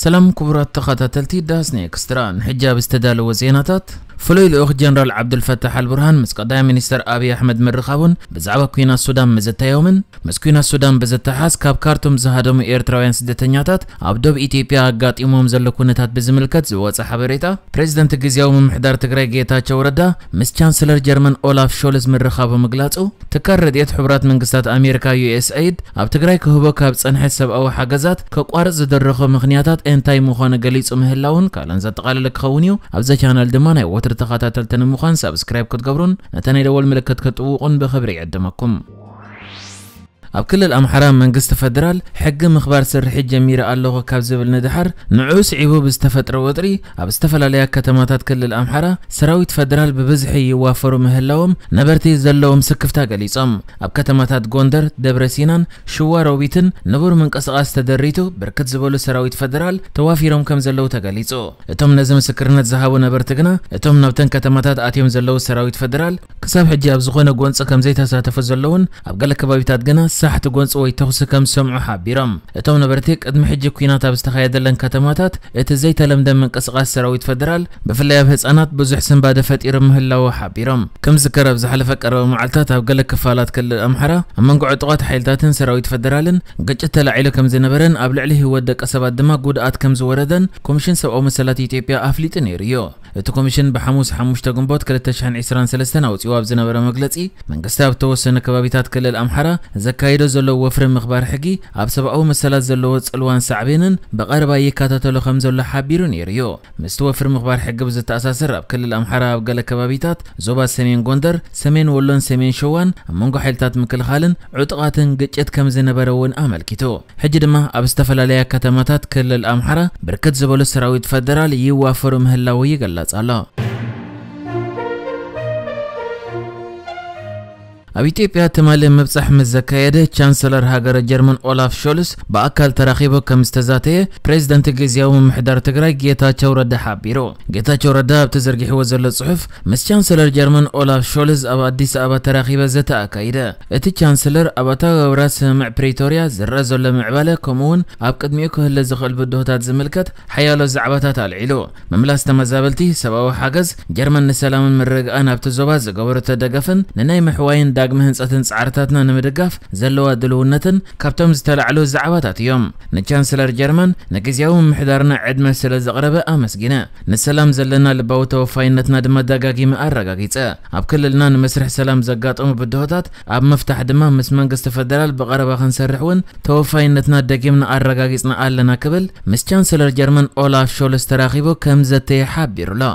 ሰላም ክቡራት ተኸታተልቲ ዳስኒ ኤክስትራ፣ ንሕጂ ኣብ ዝተዳለወ ዜናታት፣ ፍሉይ ልኡኽ ጀነራል ዓብዱልፈታሕ ኣልቡርሃን ምስ ቀዳማይ ሚኒስተር ኣብይ ኣሕመድ ምርኻቡን ብዛዕባ ኲናት ሱዳን ምዝታዮምን፣ ምስ ኲናት ሱዳን ብዝተሓዝ ካብ ካርቱም ዝሃደሙ ኤርትራውያን ስደተኛታት ኣብ ዶብ ኢትዮጵያ ኣጋጢሞም ዘሎ ኩነታት ብዝምልከት ዝወጸ ሓበሬታ፣ ፕሬዝደንት ግዝያዊ ምምሕዳር ትግራይ ጌታቸው ረዳ ምስ ቻንስለር ጀርመን ኦላፍ ሾልዝ ምርኻቡ ምግላጹ፣ ትካል ረድኤት ሕቡራት መንግስታት ኣሜሪካ ዩ ኤስ ኤይድ ኣብ ትግራይ ክህቦ ካብ ጸንሐ ሰብኣዊ ሓገዛት ከቋርጽ ዝደረኾ ምኽንያታት እንታይ ምዃኑ ገሊጹ ምህላውን ካልእን ዘጠቓለለ ክኸውን እዩ። ኣብዛ ቻነል ድማ ናይ ወትሪ ተኸታተልቲ ንምዃን ሳብስክራይብ ክትገብሩን ነታ ናይ ደወል ምልክት ክትጥውቑን ብኽብሪ ይዕድመኩም። ኣብ ክልል ኣምሓራ መንግስቲ ፈደራል ሕጊ ምኽባር ስርሒት ጀሚረ ኣለኹ ካብ ዝብል ንድሓር፣ ንዕኡ ስዒቡ ብዝተፈጥረ ወጥሪ ኣብ ዝተፈላለያ ከተማታት ክልል ኣምሓራ ሰራዊት ፈደራል ብብዝሒ ይዋፈሩ ምህላዎም ነበርቲ ዘለዎም ስክፍታ ገሊጾም። ኣብ ከተማታት ጎንደር፣ ደብረ ሲናን ሽዋ ሮቢትን ንቡር ምንቅስቓስ ተደሪቱ ብርክት ዝበሉ ሰራዊት ፈደራል ተዋፊሮም ከም ዘለዉ ተገሊጹ። እቶም ነዚ ምስክርነት ዝሃቡ ነበርቲ ግና፣ እቶም ናብተን ከተማታት ኣትዮም ዘለዉ ሰራዊት ፈደራል ክሳብ ሕጂ ኣብ ዝኾነ ጎንፂ ከም ዘይተሳተፉ ዘለውን፣ ኣብ ገለ ከባቢታት ግና ሳሕቲ ጎንፂ ወይ ተኹሲ ከም ዝሰምዑ ሓቢሮም። እቶም ነበርቲ ቅድሚ ሕጂ ኲናት ኣብ ዝተኻየደለን ከተማታት እቲ ዘይተለምደ ምንቅስቓስ ሰራዊት ፈደራል ብፍላይ ኣብ ህፃናት ብዙሕ ስንባደ ፈጢሩ ምህላዉ ሓቢሮም። ከም ዝዝከር ኣብ ዝሓለፈ ቀረባ መዓልታት ኣብ ገለ ክፋላት ክልል ኣምሓራ ኣብ መንጎ ዕጡቓት ሓይልታትን ሰራዊት ፈደራልን ግጭት ተላዒሉ ከም ዝነበረን ኣብ ልዕሊ ህይወት ደቂ ሰባት ድማ ጉድኣት ከም ዝወረደን ኮሚሽን ሰብኣዊ መሰላት ኢትዮጵያ ኣፍሊጡ ነይሩ እዩ። እቲ ኮሚሽን ብሓሙስ ሓሙሽተ ግንቦት ክልተ ሽሕን ዕስራን ሰለስተን ኣውፂኡ ኣብ ዝነበረ መግለፂ፣ መንግስቲ ኣብ ተወሰነ ከባቢታት ክልል ኣምሓራ ዘካይዶ ዘሎ ወፍሪ ምኽባር ሕጊ ኣብ ሰብኣዊ መሰላት ዘለዎ ፅልዋን ሳዕቤንን ብቐረባ ይከታተሎ ከም ዘሎ ሓቢሩ ነይሩ እዩ። ምስቲ ወፍሪ ምኽባር ሕጊ ብዝተኣሳሰር ኣብ ክልል ኣምሓራ ኣብ ገለ ከባቢታት ዞባ ሰሜን ጎንደር፣ ሰሜን ወሎን ሰሜን ሸዋን ኣብ መንጎ ሓይልታት ምክልኻልን ዕጡቓትን ግጭት ከም ዝነበረ እውን ኣመልኪቱ። ሕጂ ድማ ኣብ ዝተፈላለያ ከተማታት ክልል ኣምሓራ ብርክት ዝበሉ ሰራዊት ፈደራል ይዋፈሩ ምህላዉ ይገለጽ ኣሎ። ኣብ ኢትዮጵያ ትማሊ ምብጻሕ ምስ ዘካየደ ቻንሰለር ሃገረ ጀርመን ኦላፍ ሾልስ ብኣካል ተራኺቡ ከም ዝተዛተየ ፕሬዝደንት ግዝያዊ ምምሕዳር ትግራይ ጌታቸው ረዳ ሓቢሩ። ጌታቸው ረዳ ኣብቲ ዘርጊሕዎ ዘሎ ጽሑፍ፣ ምስ ቻንሰለር ጀርመን ኦላፍ ሾልዝ ኣብ ኣዲስ ኣበባ ተራኺበ ዘተ ኣካይደ። እቲ ቻንስለር ኣብ ኣተገባብራ ስምምዕ ፕሪቶርያ ዝረኣ ዘሎ ምዕባለ፣ ከምኡ'ውን ኣብ ቅድሚኡ ክህለ ዝኽእል ብድሆታት ዝምልከት ሓያሎ ዛዕባታት ኣልዒሉ። ምምላስ ተመዛበልቲ፣ ሰብኣዊ ሓገዝ፣ ጀርመን ንሰላምን ምርግጋእን ኣብቲ ዞባ ዝገበረቶ ደገፍን ንናይ ምሕዋይን ዳግመ ህንጸትን ጻዕርታትና ንምድጋፍ ዘለዋ ድልውነትን ካብቶም ዝተላዕሉ ዛዕባታት እዮም። ንቻንስለር ጀርመን ንግዝያዊ ምምሕዳርና ዕድመ ስለ ዘቕረበ ኣመስጊነ። ንሰላም ዘለና ልባዊ ተወፋይነትና ድማ ደጋጊመ ኣረጋጊጸ። ኣብ ክልልና ንመስርሕ ሰላም ዘጋጠሙ ብድሆታት ኣብ ምፍታሕ ድማ ምስ መንግስቲ ፈደራል ብቐረባ ክንሰርሕ እውን ተወፋይነትና ደጊምና ኣረጋጊጽና ኣለና ክብል ምስ ቻንስለር ጀርመን ኦላፍ ሾልስ ተራኺቡ ከም ዘተየ ሓቢሩ ኣሎ።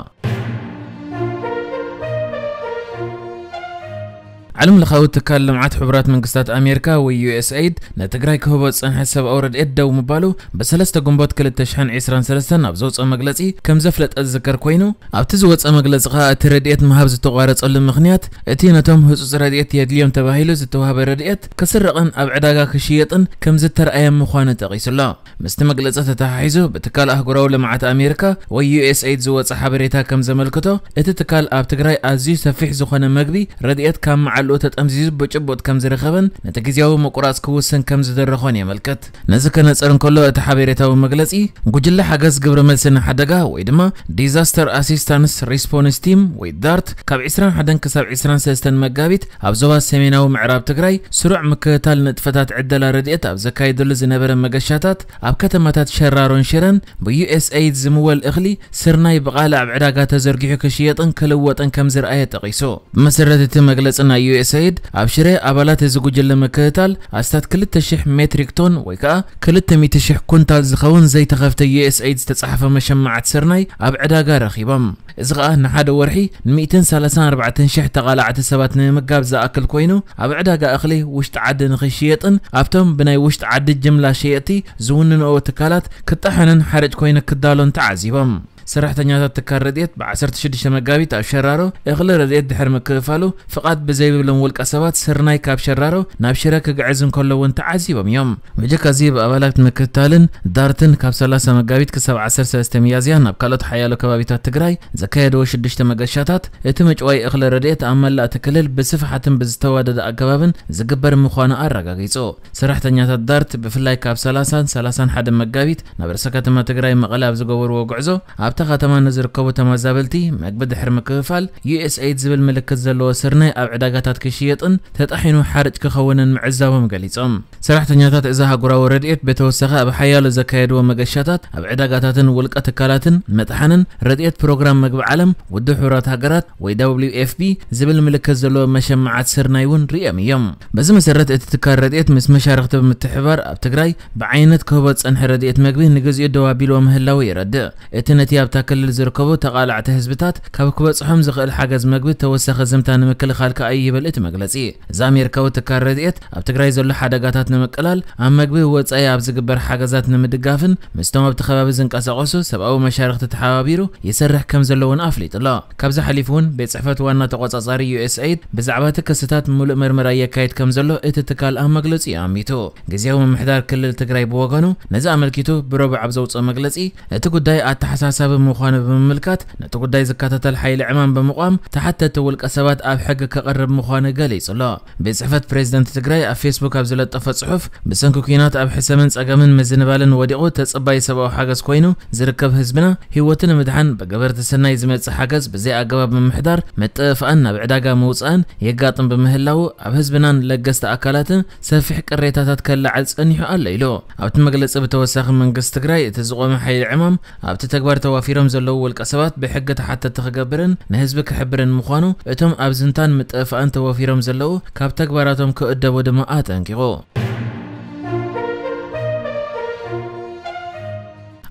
ዓለም ለኻዊ ትካል ልምዓት ሕቡራት መንግስታት ኣሜሪካ ወይ ዩ ኤስ ኤይድ ንትግራይ ክህቦ ዝጸንሐ ሰብኣዊ ረድኤት ደው ምባሉ ብሰለስተ ግንቦት ክልተ ሽሕን ዕስራን ሰለስተን ኣብ ዘውፅኦ መግለፂ ከም ዘፍለጠ ዝዝከር ኮይኑ፣ ኣብቲ ዝወፀ መግለፂ ከኣ እቲ ረድኤት ምሃብ ዝተቋረፀሉ ምኽንያት እቲ ነቶም ህፁፅ ረድኤት የድልዮም ተባሂሉ ዝተዋህበ ረድኤት ክስረቕን ኣብ ዕዳጋ ክሽየጥን ከም ዝተረኣየ ምዃኑ ጠቒሱ ኣሎ። ምስቲ መግለጺ ተተሓሒዙ ብትካል ኣህጉራዊ ልምዓት ኣሜሪካ ወይ ዩ ኤስ ኤይድ ዝወጸ ሓበሬታ ከም ዘመልክቶ፣ እቲ ትካል ኣብ ትግራይ ኣዝዩ ሰፊሕ ዝኾነ መግቢ ረድኤት ካብ መዓልኡ ተጠምዚዙ ብጭቡጥ ከም ዝረኸበን ነቲ ግዝያዊ ምቁራጽ ክውስን ከም ዝደረኾን የመልክት። ነዚ ከነጽር እንከሎ እቲ ሓበሬታዊ መግለጺ፣ ጉጅለ ሓገዝ ግብረ መልሲ ንሓደጋ ወይ ድማ ዲዛስተር ኣሲስታንስ ሪስፖንስ ቲም ወይ ዳርት ካብ ዕስራን ሓደን ክሳብ ዕስራን ሰለስተን መጋቢት ኣብ ዞባ ሰሜናዊ ምዕራብ ትግራይ ስሩዕ ምክትታል ንጥፈታት ዕደላ ረድኤት ኣብ ዘካይደሉ ዝነበረ መገሻታት ኣብ ከተማታት ሸራሮን ሽረን ብዩ ኤስ ኤይድ ዝምወል እኽሊ ስርናይ ብቓልዕ ኣብ ዕዳጋ ተዘርጊሑ ክሽየጥን ክልወጥን ከም ዝረኣየ ጠቒሱ። ብመሰረት እቲ መግለጺ ናይ ዩ ኤስ ኤይድ ኣብ ሽረ ኣባላት እዚ ጉጅለ ምክትታል ኣስታት ክልተ ሽሕ ሜትሪክ ቶን ወይ ከዓ ክልተ ሚእቲ ሽሕ ኩንታል ዝኸውን ዘይተኸፍተ ዩ ኤስ ኤይድ ዝተጻሕፈ መሸማዓት ስርናይ ኣብ ዕዳጋ ረኺቦም። እዚ ኸኣ ንሓደ ወርሒ ንሚእትን ሰላሳን ኣርባዕተን ሽሕ ተቓላዕቲ ሰባት ንምምጋብ ዝኣክል ኮይኑ፣ ኣብ ዕዳጋ እኽሊ ውሽጢ ዓዲ ንኽሽየጥን ኣብቶም ብናይ ውሽጢ ዓዲ ጅምላ ሸየጥቲ ዝውንንኦ ትካላት ክጠሓንን ሓረጭ ኮይኑ ክዳሎን ተዓዚቦም። ሰራሕተኛታት ትካል ረድኤት ብ16 መጋቢት ኣብ ሸራሮ እኽሊ ረድኤት ድሕሪ ምክፍፋሉ፣ ፍቓድ ብዘይብሎም ውልቀ ሰባት ስርናይ ካብ ሸራሮ ናብ ሽረ ክግዕዝ እንከሎ እውን ተዓዚቦም እዮም። ብጀካ እዚ፣ ብኣባላት ምክትታልን ዳርትን ካብ 30 መጋቢት ክሳብ 13 ሚያዝያ ናብ ካልኦት ሓያሎ ከባቢታት ትግራይ ዘካየድዎ ሽዱሽተ መገሻታት፣ እቲ ምጭዋይ እኽሊ ረድኤት ኣብ መላእ እቲ ክልል ብስፍሓትን ብዝተዋደደ ኣገባብን ዝግበር ምዃኑ ኣረጋጊጹ። ሰራሕተኛታት ዳርት ብፍላይ ካብ 30ን 31 መጋቢት ናብ ርእሰ ከተማ ትግራይ መቐለ ኣብ ዝገበርዎ ጉዕዞ፣ ኣብታ ከተማ ንዝርከቡ ተመዛበልቲ መግቢ ድሕሪ ምክፍፋል፣ ዩ ኤስ ኤይድ ዝብል ምልክት ዘለዎ ስርናይ ኣብ ዕዳጋታት ክሽየጥን ተጣሒኑ ሓርጭ ክኸውንን ምዕዛቦም ገሊጾም። ሰራሕተኛታት እዚ ኣህጉራዊ ረድኤት ብተወሳኺ ኣብ ሓያሎ ዘካየድዎ መገሻታት፣ ኣብ ዕዳጋታትን ውልቀ ትካላትን መጥሓንን ረድኤት ፕሮግራም መግቢ ዓለም፣ ውድብ ሕቡራት ሃገራት ወይ ደብሊው ኤፍ ፒ ዝብል ምልክት ዘለዎ መሸማዓት ስርናይ እውን ሪኦም እዮም። በዚ መሰረት፣ እቲ ትካል ረድኤት ምስ መሻርኽቲ ብምትሕብባር ኣብ ትግራይ ብዓይነት ክህቦ ዝጸንሐ ረድኤት መግቢ ንግዚኡ ደው ኣቢልዎ ምህላዉ የረድእ። እቲ ነቲ ኣብታ ክልል ዝርከቡ ተቓላዕቲ ህዝብታት ካብ ክበጽሖም ዝኽእል ሓገዝ መግቢ ተወሳኺ ዝምታ ንምክልኻል ከኣ እዩ ይብል እቲ መግለጺ። እዚ ኣሜሪካዊ ትካል ረድኤት፣ ኣብ ትግራይ ዘሎ ሓደጋታት ንምቅላል ኣብ መግቢ ወጻኢ ኣብ ዝግበር ሓገዛት ንምድጋፍን ምስቶም ኣብቲ ከባቢ ዝንቀሳቐሱ ሰብኣዊ መሻርኽቲ ተሓባቢሩ ይሰርሕ ከም ዘሎ እውን ኣፍሊጡ ኣሎ። ካብዚ ሓሊፉ እውን፣ ቤት ጽሕፈት ዋና ተቖጻጻሪ ዩ ኤስ ኤይድ ብዛዕባ እቲ ክስታት ምሉእ መርመራ የካይድ ከም ዘሎ እቲ ትካል ኣብ መግለጺኡ ኣሚቱ። ግዝያዊ ምምሕዳር ክልል ትግራይ ብወገኑ፣ ነዚ ኣመልኪቱ ብረቡዕ ኣብ ዘውፅኦ መግለጺ፣ እቲ ጉዳይ ኣተሓሳሳቢ ምዃኑ ብምምልካት፣ ነቲ ጉዳይ ዝከታተል ሓይሊ ዕማም ብምቋም፣ ተሓተቲ ውልቀ ሰባት ኣብ ሕጊ ከቕርብ ምዃኑ ገሊጹ ኣሎ። ቤት ጽሕፈት ፕሬዝደንት ትግራይ ኣብ ፌስቡክ ኣብ ዝለጠፎ ጽሑፍ፣ ብሰንኪ ኲናት ኣብ ሕሰምን ጸገምን ምዝንባልን ወዲቑ ተጸባይ ሰብኣዊ ሓገዝ ኮይኑ ዝርከብ ህዝብና፣ ህይወቱ ንምድሓን ብገበርቲ ሰናይ ዝመጽእ ሓገዝ ብዘይ ኣገባብ ምምሕዳር፣ ምጥፍኣን፣ ናብ ዕዳጋ ምውጻእን የጋጥም ብምህላዉ፣ ኣብ ህዝብናን ለገስቲ ኣካላትን ሰፊሕ ቅሬታታት ከለዓል ጸኒሑ ኣሎ ኢሉ። ኣብቲ መግለጺ ብተወሳኺ፣ መንግስቲ ትግራይ እቲ ዝቖመ ሓይሊ ዕማም ኣብቲ ተግባር ተዋፊሮም ዘለዉ ውልቀ ሰባት ብሕጊ ተሓተቲ ክገብርን ንህዝቢ ክሕብርን ምዃኑ፣ እቶም ኣብ ዝንታን ምጥፍኣን ተወፊሮም ዘለዉ ካብ ተግባራቶም ክእደቡ ድማ ኣጠንቂቑ።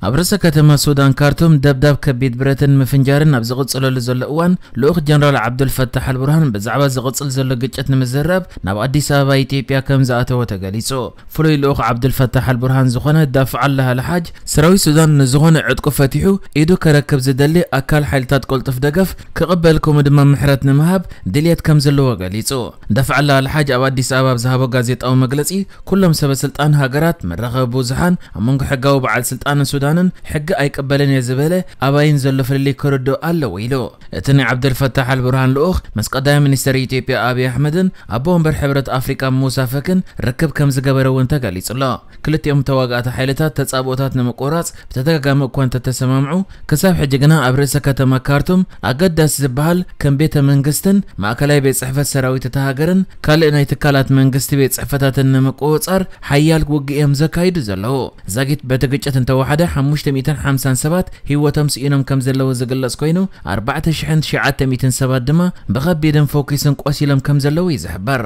ኣብ ርእሰ ከተማ ሱዳን ካርቱም ደብዳብ ከቢድ ብረትን ምፍንጃርን ኣብ ዝቕጽለሉ ዘሎ እዋን፣ ልኡኽ ጀነራል ዓብዱልፈታሕ ኣልቡርሃን ብዛዕባ ዝቕጽል ዘሎ ግጭት ንምዝራብ ናብ ኣዲስ ኣበባ ኢትዮጵያ ከም ዝኣተወ ተገሊጹ። ፍሉይ ልኡኽ ዓብዱልፈታሕ ኣልቡርሃን ዝኾነ ዳፍዕ ኣላህ ኣልሓጅ፣ ሰራዊት ሱዳን ንዝኾነ ዕጥቁ ፈቲሑ ኢዱ ከረክብ ዝደሊ ኣካል ሓይልታት ቅልጡፍ ደገፍ ክቕበል፣ ከምኡ ድማ ምሕረት ንምሃብ ድልየት ከም ዘለዎ ገሊጹ። ዳፍዕ ኣላህ ኣልሓጅ ኣብ ኣዲስ ኣበባ ኣብ ዝሃቦ ጋዜጣዊ መግለጺ፣ ኩሎም ሰበ ስልጣን ሃገራት፣ መራኸቢ ብዙሓን፣ ኣብ መንጎ ሕጋዊ በዓል ስልጣን ሱዳንን ሕጊ ኣይቅበልን እየ ዝበለ ኣባይን ዘሎ ፍልልይ ክርድኡ ኣለዎ ኢሉ። እቲ ናይ ዓብደልፈታሕ ኣልቡርሃን ልኡኽ፣ ምስ ቀዳማይ ሚኒስተር ኢትዮጵያ ኣብይ ኣሕመድን ኣቦ ወንበር ሕብረት ኣፍሪቃ ሙሳ ፈክን ርክብ ከም ዝገበረ እውን ተገሊጹ ኣሎ። ክልቲኦም ተዋጋእቲ ሓይልታት ተጻብኦታት ንምቁራጽ ብተደጋጋሚ እኳ እንተተሰማምዑ፣ ክሳብ ሕጂ ግና ኣብ ርእሰ ከተማ ካርቱም ኣገዳሲ ዝበሃል ከም ቤተ መንግስትን ማእከላይ ቤት ጽሕፈት ሰራዊት እታ ሃገርን ካልእ ናይ ትካላት መንግስቲ ቤት ጽሕፈታትን ንምቁጽጻር ሓያል ውግእ እዮም ዘካይዱ ዘለዉ። ዛጊት በቲ ግጭት እንተወሓደ ሓሙሽተ ሚእትን ሓምሳን ሰባት ህይወቶም ስኢኖም ከም ዘለዉ ዝግለጽ ኮይኑ፣ ኣርባዕተ ሽሕን ትሽዓተ ሚእትን ሰባት ድማ ብኸቢድን ፈኲስን ቆሲሎም ከም ዘለዉ እዩ ዝሕበር።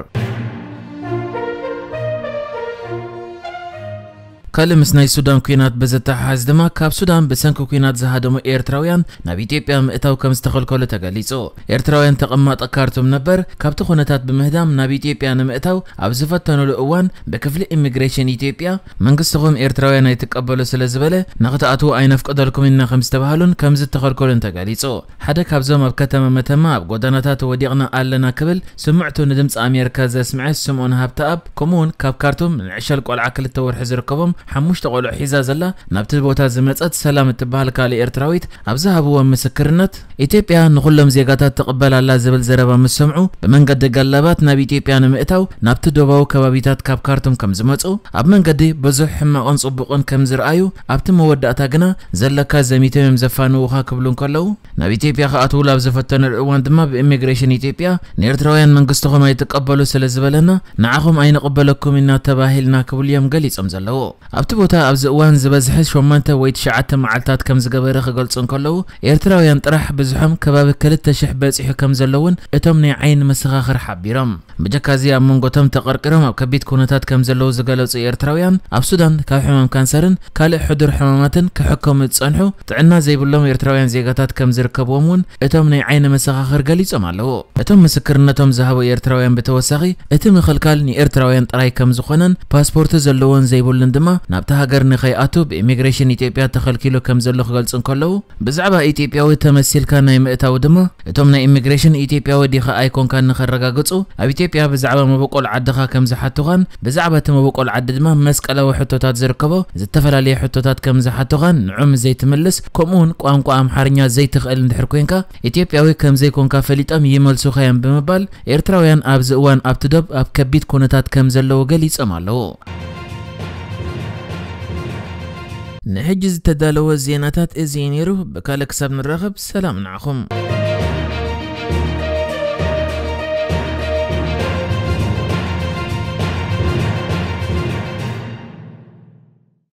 ካልእ ምስ ናይ ሱዳን ኲናት ብዝተሓሓዝ ድማ፣ ካብ ሱዳን ብሰንኪ ኲናት ዝሃደሙ ኤርትራውያን ናብ ኢትዮጵያ ምእታው ከም ዝተኸልከሉ ተገሊጹ። ኤርትራውያን ተቐማጦ ካርቱም ነበር፣ ካብቲ ኩነታት ብምህዳም ናብ ኢትዮጵያ ንምእታው ኣብ ዝፈተኑሉ እዋን፣ ብክፍሊ ኢሚግሬሽን ኢትዮጵያ፣ መንግስትኹም ኤርትራውያን ኣይትቀበሉ ስለ ዝበለ፣ ንኽትኣትዉ ኣይነፍቅደልኩም ኢና ከም ዝተባህሉን ከም ዝተኸልከሉን ተገሊጹ። ሓደ ካብዞም ኣብ ከተማ መተማ ኣብ ጎደናታት ወዲቕና ኣለና ክብል ስምዕቱ ንድምፂ ኣሜሪካ ዘስምዐ ስምኦን ሃብተኣብ፣ ከምኡውን ካብ ካርቱም ንዕሸል ቆልዓ ክልተ ወርሒ ዝርከቦም ሓሙሽተ ቆልዑ ሒዛ ዘላ ናብቲ ቦታ ዝመፀት ሰላም እትበሃል ካልእ ኤርትራዊት ኣብ ዝሃብዎ ምስክርነት፣ ኢትዮጵያ ንኹሎም ዜጋታት ትቕበል ኣላ ዝብል ዘረባ ምስ ሰምዑ፣ ብመንገዲ ጋላባት ናብ ኢትዮጵያ ንምእታው ናብቲ ዶባዊ ከባቢታት ካብ ካርቱም ከም ዝመፁ፣ ኣብ መንገዲ ብዙሕ ሕማቕን ጽቡቕን ከም ዝረኣዩ፣ ኣብቲ መወዳእታ ግና ዘለካ ዘሚቶም እዮም ዘፋንዉኻ ክብሉ እንከለዉ፣ ናብ ኢትዮጵያ ክኣትዉ ኣብ ዝፈተኑሉ እዋን ድማ ብኢሚግሬሽን ኢትዮጵያ ንኤርትራውያን መንግስትኹም ኣይትቀበሉ ስለ ዝበለና ንዓኹም ኣይንቕበለኩም ኢና ተባሂልና ክብሉ እዮም ገሊጾም ዘለዉ። ኣብቲ ቦታ ኣብዚ እዋን ዝበዝሐ ሸሞንተ ወይ ትሽዓተ መዓልታት ከም ዝገበረ ክገልጹ እንከለዉ፣ ኤርትራውያን ጥራሕ ብዝሖም ከባቢ ክልተ ሽሕ በጺሑ ከም ዘሎ እውን እቶም ናይ ዓይኒ መሰኻኽር ሓቢሮም። ብጀካ እዚ ኣብ መንጎቶም ተቐርቂሮም ኣብ ከቢድ ኩነታት ከም ዘለዉ ዝገለጹ ኤርትራውያን፣ ኣብ ሱዳን ካብ ሕማም ካንሰርን ካልእ ሕዱር ሕማማትን ክሕከሙ ዝጸንሑ ጥዕና ዘይብሎም ኤርትራውያን ዜጋታት ከም ዝርከብዎም እውን እቶም ናይ ዓይኒ መሰኻኽር ገሊጾም ኣለዉ። እቶም ምስክርነቶም ዝሃቡ ኤርትራውያን ብተወሳኺ፣ እቲ ምኽልካል ንኤርትራውያን ጥራይ ከም ዝኾነን ፓስፖርት ዘለዎን ዘይብሉን ድማ ናብታ ሃገር ንኸይኣቱ ብኢሚግሬሽን ኢትዮጵያ ተኸልኪሉ ከም ዘሎ ክገልጹ እንከለዉ፣ ብዛዕባ ኢትዮጵያዊ ተመሲልካ ናይ ምእታው ድማ እቶም ናይ ኢሚግሬሽን ኢትዮጵያዊ ዲኻ ኣይኮንካን ንኸረጋግጹ ኣብ ኢትዮጵያ ብዛዕባ መበቆል ዓድኻ ከም ዝሓቱኻን ብዛዕባ እቲ መበቆል ዓዲ ድማ መስቀላዊ ሕቶታት ዝርከቦ ዝተፈላለየ ሕቶታት ከም ዝሓቱኻን ንዑ ምስ ዘይትምልስ ከምኡ እውን ቋንቋ ኣምሓርኛ ዘይትኽእል እንድሕር ኮንካ ኢትዮጵያዊ ከም ዘይኮንካ ፈሊጦም ይመልሱኻ እዮም ብምባል ኤርትራውያን ኣብዚ እዋን ኣብቲ ዶብ ኣብ ከቢድ ኩነታት ከም ዘለዉ ገሊጾም ኣለዉ። ንሕጂ ዝተዳለወ ዜናታት እዚ እዩ ነይሩ። ብካልእ ክሳብ ንራኸብ ሰላም ንዓኹም።